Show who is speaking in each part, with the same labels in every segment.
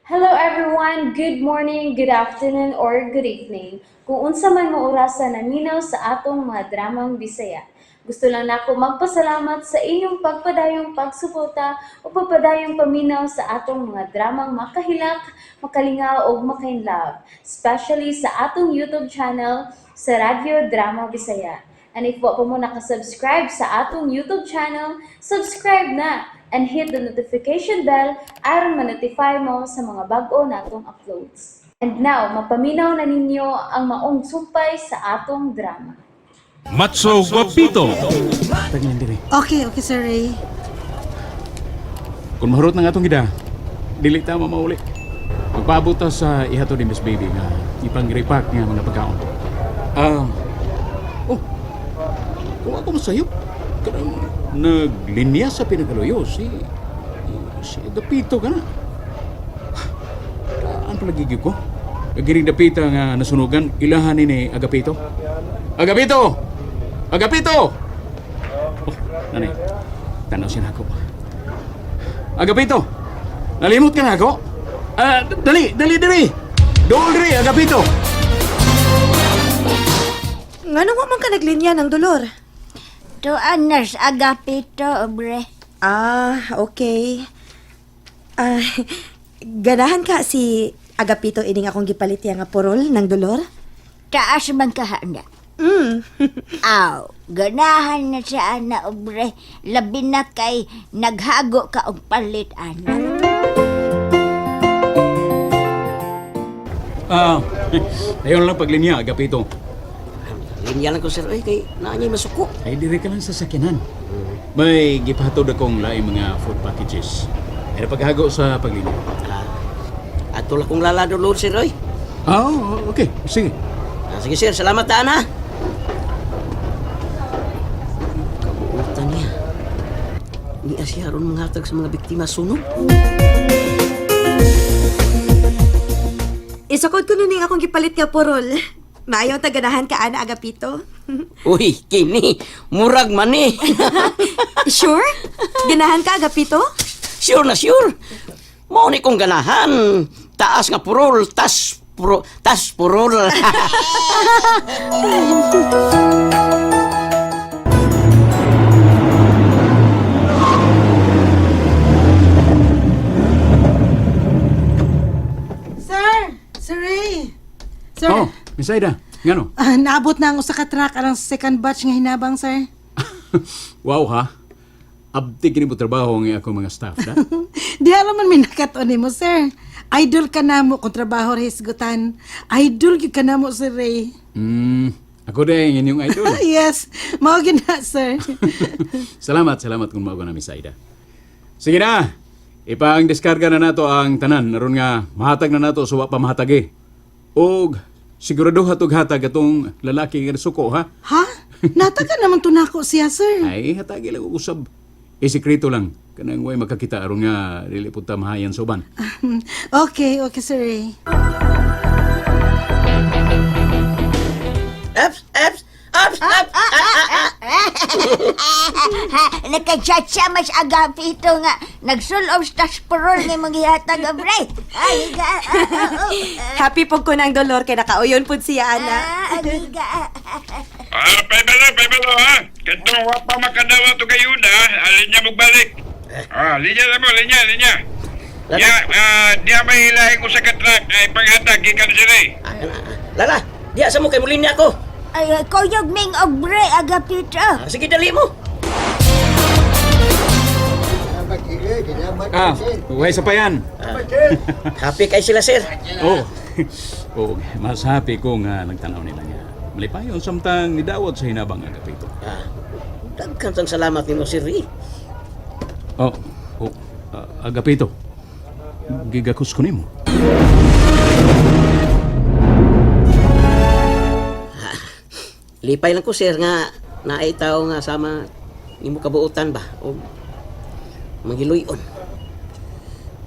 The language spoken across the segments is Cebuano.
Speaker 1: Hello everyone! Good morning, good afternoon, or good evening. Kung unsa man mo orasa naminaw sa atong mga dramang Bisaya. Gusto lang nako magpasalamat sa inyong pagpadayong pagsuporta o pagpadayong paminaw sa atong mga dramang makahilak, makalingaw ug makainlove, especially sa atong YouTube channel sa Radyo Drama Bisaya. And if wa pa mo nakasubscribe sa atong YouTube channel, subscribe na and hit the notification bell aron ma-notify mo sa mga bag-o natong uploads. And now, mapaminaw na ninyo ang maong sumpay sa atong drama.
Speaker 2: Matso Guapito.
Speaker 3: Tagnan diri.
Speaker 4: Okay, Sir Ray.
Speaker 3: Kung mahurot na nga itong gida, dili ta mamauli. Magpaabot ta sa ihato ni Miss Baby nga ipang-repack nga mga pagkaon. Oh, kung ako masayop, kanang naglinya sa pinagaloyo, si Agapito ka na. Kaan pala gigig ko? Giring dapita nga nasunugan, ilahan ni Agapito. Agapito! Agapito! Oh, nanay, tanaw siya na ako. Agapito! Nalimot ka na ako? Ah, dali, dali, dali! Dool dali, Agapito!
Speaker 4: Ngano wa man ka naglinya ng dolor?
Speaker 5: Tuan nurse Agapito, obre.
Speaker 4: Ah, okay. Ah, ganahan ka si Agapito ining akong gipalit niya nga purol ng dolor?
Speaker 5: Taas man kahana. Aw, ganahan na siya ana, obre. Labi na kay naghago ka og palit, ana.
Speaker 3: Ah, ayun lang paglinya, Agapito.
Speaker 6: Linya lang ko sir, ay kay naa niya masuko.
Speaker 3: Ay, dire ka lang sa sakinan. May gipahatod akong laing mga food packages. Ay, paghago sa paglinya.
Speaker 6: Ah, ato lang kong lala dolor sir oy.
Speaker 3: Ah, oh, okay. Sige.
Speaker 6: Ah, sige sir, salamat taan ha. Kabuutan niya. Niya siya aron manghatag sa mga biktima sunog.
Speaker 4: Isukod ko nun ning akong gipalit nga purol. Maayo ta ganahan ka ana Agapito.
Speaker 6: Uy, kini, murag man ni.
Speaker 4: Sure? Ganahan ka Agapito?
Speaker 6: Sure na sure. Mao ni kong ganahan. Taas nga purol, tas puro, tas purol.
Speaker 7: Sir! Sir Ray! Sir,
Speaker 3: Oh, Miss Aida, ngano?
Speaker 7: ah, naabot na ang usa ka truck alang sa second batch nga hinabang, sir.
Speaker 3: Wow, ha? Abti kini mo trabaho ang akong mga staff, da?
Speaker 7: Di alam man may nakaton nimo, sir. Idol ka namo kung trabaho ra hisgutan. Idol gyud ka namo, Sir Ray.
Speaker 3: Ako din, inyong idol.
Speaker 7: Yes, mao gyud na, sir.
Speaker 3: Salamat, salamat kung mao ka na, Miss Aida. Sige na, ipang diskarga na nato ang tanan aron nga mahatag na nato sa wa pa mahatagi. Og sigurado hatog hatag atong lalaki nga nasuko ha.
Speaker 7: Ha? Nataga naman to nako siya, sir.
Speaker 3: Ay hatagi lang og usab. E sekreto lang kanang way makakita aron nga dili pud ta mahayan sa uban.
Speaker 7: Okay, Sir Ray.
Speaker 6: Ups, ups, ups, ups.
Speaker 5: Ha, nagkachatsa mas Agapito nga. Nagsulob sa tas purol nga imong gihatag, obre. Ay, higa. Ah, ah, oh.
Speaker 4: Happy pug ko ng dolor kay nakauyon pud siya ana.
Speaker 5: Ah, higa.
Speaker 8: Ah, paybalo, paybalo ha. Katong wa pa makadawa to kayuda, alin niya magbalik. Ah, linya na mo, linya, linya.
Speaker 6: Lala.
Speaker 8: Ya, ah, diya may hilahin ko sa katrak ay panghatag gikan sila. Eh.
Speaker 6: Ah, Lala, diya sa mo kay mulinya ko.
Speaker 5: Ay, kuyog ming obre, Agapito.
Speaker 6: Ah, sige dali mo.
Speaker 3: Ah, way sa payan.
Speaker 6: Happy kay sila sir.
Speaker 3: Oh. Oh, mas happy ko nga nagtanaw nila nga. Malipayon samtang nidawat sa hinabang Agapito.
Speaker 6: Ah, daghan tang salamat nimo sir Ray.
Speaker 3: Oh, oh, ah, Agapito. Gigakos ko nimo.
Speaker 6: Lipay lang ko sir nga naay tao nga sama nimo kabuotan ba og mangiluyon.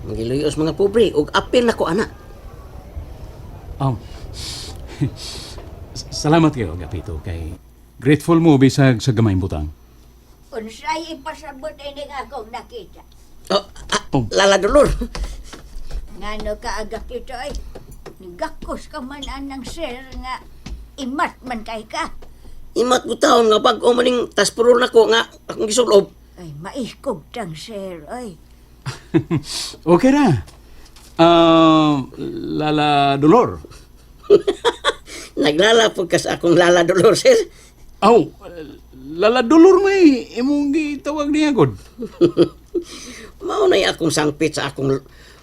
Speaker 6: Mangiluyon sa mga pobre og apil nako ana.
Speaker 3: Oh. Salamat kayo, Agapito, kay grateful mo bisag sa gamay butang.
Speaker 5: Unsay ipasabot ining akong nakita.
Speaker 6: Oh, ah,
Speaker 3: Oh.
Speaker 6: Lala Dolor.
Speaker 5: Ngano ka Agapito ay, nigakos ka man anang sir nga imat man kay ka.
Speaker 6: Imat ko taon nga bag-o maning taspurol nako nga akong gisulob.
Speaker 5: Ay, maiskog tang sir, ay.
Speaker 3: Okay ra. Ah, Lala Dolor.
Speaker 6: Naglala po ka sa akong Lala Dolor, sir.
Speaker 3: Aw, Lala Dolor may imong gitawag niya gud.
Speaker 6: Mao na akong sangpit sa akong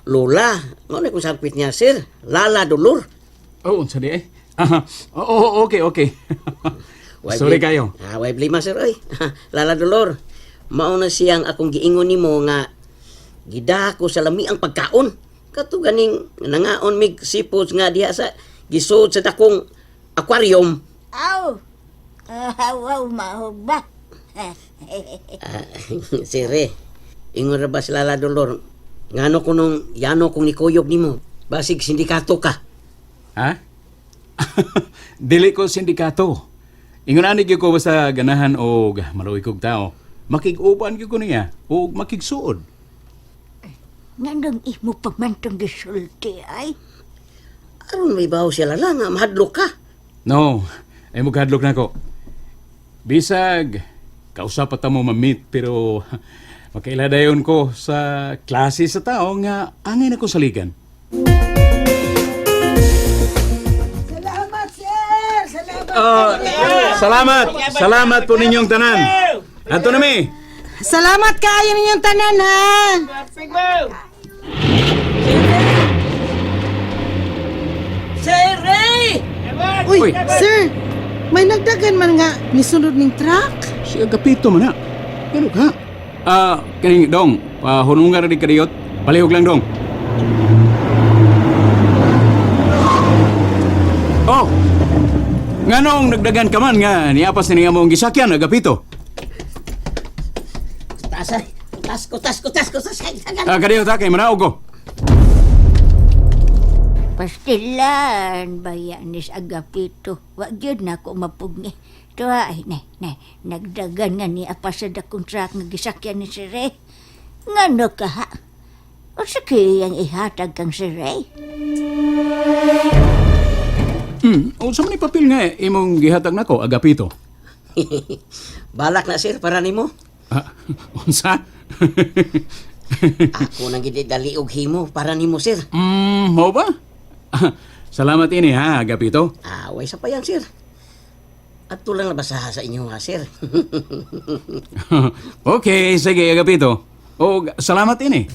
Speaker 6: lola. Mao na akong sangpit niya, sir. Lala Dolor.
Speaker 3: Oh, unsa di eh? Ah, oo, okay, okay.
Speaker 6: Way
Speaker 3: Sorry kayo.
Speaker 6: Ah, way blima, sir, oy. Lala Dolor. Mao na siyang akong giingon nimo nga gidako sa lami ang pagkaon. Kato ganing nangaon mig seafoods nga diha sa gisod sa dakong aquarium.
Speaker 5: Aw, aw, aw, mahog ba?
Speaker 6: Ah, sir, eh. Ingon ra ba si Lala Dolor? Ngano ko nung yano kong nikuyog nimo? Basig sindikato ka.
Speaker 3: Ha? Dili ko sindikato. Ingon ani gyud ko basta ganahan og maluoy kog tao. Makig-uban gyud ko niya og makigsuod.
Speaker 5: Nganong imo pa man tong gisulti ay?
Speaker 6: Aron may bawo siya Lala nga mahadlok ka.
Speaker 3: No, ay mughadlok na ko. Bisag, kausap pa ta mo ma-meet pero makaila dayon ko sa klase sa tao nga angay na ko saligan.
Speaker 7: Salamat, sir! Salamat!
Speaker 3: Salamat! Salamat po ninyong tanan. Ato na mi.
Speaker 7: Salamat kaayo ninyong tanan, ha?
Speaker 6: Sir, eh!
Speaker 7: Uy, sir! May nagdagan man nga misunod ning truck.
Speaker 3: Si Agapito man na. Ano ka? Ah, kaning dong, pahunungan ra di kadiyot. Palihog lang dong. Oh. Nganong nagdagan ka man nga niapas ni among gisakyan Agapito.
Speaker 6: Taas, ay. Taas ko, taas ko, taas ko, taas. Ay, ay, ay.
Speaker 3: Ah, kadiyot ha kay manaog ko.
Speaker 5: Pastilan, bayan ni Agapito. Wa gyud na ako mapugni. Tuwa, ay, nay, nay, nagdagan nga ni apa sa dakong truck nga gisakyan ni si Ray. Ngano ka ha? O sa kiyang ihatag kang si Ray?
Speaker 3: Unsa man ni papel nga imong gihatag nako Agapito?
Speaker 6: Balak na sir para nimo.
Speaker 3: Ah, unsa?
Speaker 6: Ako nang gidali og himo para nimo sir.
Speaker 3: Mao ba? Ah, salamat ini ha, Agapito.
Speaker 6: Ah, way sa payan sir. At tulang labasaha sa inyo ha sir.
Speaker 3: Okay, sige Agapito. O salamat ini.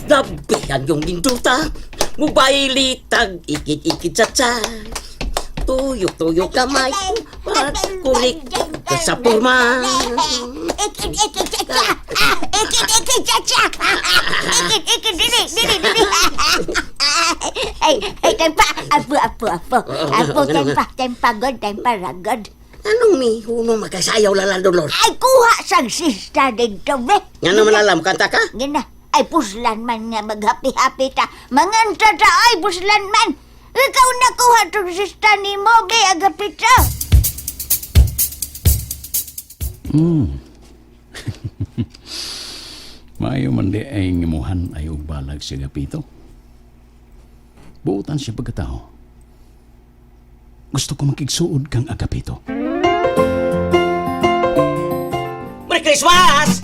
Speaker 6: Dabihan yung gintuta. Mubailitag ikit-ikit sa tsa. Tuyok-tuyok kamay ko. Pagkulik ka sa purma.
Speaker 5: Ikit, ikit, cha, cha. Ah, ikit, ikit, cha, cha. Ikit, ikit, dili, dili, dili. Ay, ay, tempa. Apo, apo, apo. Apo, tempa, tempa, god, tempa, ragod.
Speaker 6: Anong mi huno makasayaw Lala Dolor?
Speaker 5: Ay, kuha sang sista dito, be.
Speaker 6: Nga naman alam, kanta ka?
Speaker 5: Gina, ay puslan man nga maghapi-hapi ta. Manganta ta, ay puslan man. Ikaw na kuha tong sista ni mo, be, agapito.
Speaker 3: Maayo man di ay ngimuhan ay og balag si Agapito. Buotan siya pagkatao. Gusto ko makigsuod kang Agapito.
Speaker 6: Merry Christmas!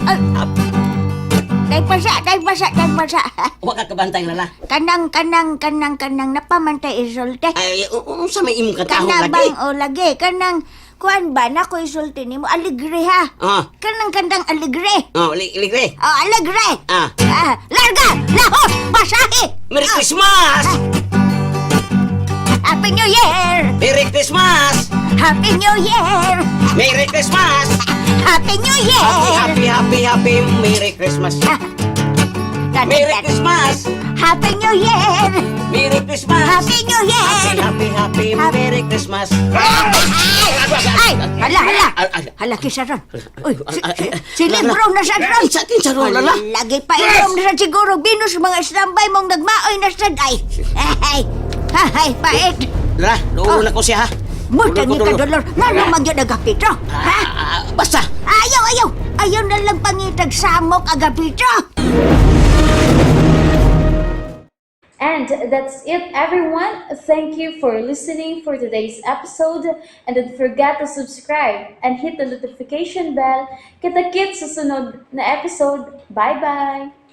Speaker 5: Tay pasa, tay pasa, tay pasa.
Speaker 6: Wa ka kabantay lala.
Speaker 5: Kanang, kanang, kanang, kanang, napamantay isulte.
Speaker 6: Ay, unsa may imong kantahon
Speaker 5: Kanang
Speaker 6: lagi?
Speaker 5: bang o lagi, kanang, kuan ba, nako isulti nimo, aligre ha.
Speaker 6: Ah.
Speaker 5: Kanang kantang aligre.
Speaker 6: Oh, ligre.
Speaker 5: Oh, aligre.
Speaker 6: Ah.
Speaker 5: Ah, larga, lahos, basahe.
Speaker 6: Merry Christmas!
Speaker 5: Happy New Year!
Speaker 6: Merry Christmas!
Speaker 5: Happy New Year!
Speaker 6: Merry Christmas!
Speaker 5: Happy New Year!
Speaker 6: Happy, happy, happy, Merry Christmas! Merry Christmas!
Speaker 5: Happy New Year!
Speaker 6: Merry Christmas!
Speaker 5: Happy New Year!
Speaker 6: Happy, happy, happy, Merry Christmas!
Speaker 5: Ay, hala, hala. Hala, kisaron. Uy, si Libro na sa ron.
Speaker 6: Ay, sa akin, sa ron, lala.
Speaker 5: Lagi pa inom na sa siguro. Binus mga istambay mong nagmaoy na sad. Ay, ay, ay, pait.
Speaker 6: Lala, doon na ko siya, ha?
Speaker 5: Mutang ni
Speaker 6: Dulo ko, dulo.
Speaker 5: kadolor. Ngano magyud agapito? Ha?
Speaker 6: Ah, basta!
Speaker 5: Ayaw, ayaw. Ayaw na lang pangitag samok agapito.
Speaker 1: And that's it, everyone. Thank you for listening for today's episode. And don't forget to subscribe and hit the notification bell. Kita-kits sa sunod na episode. Bye-bye!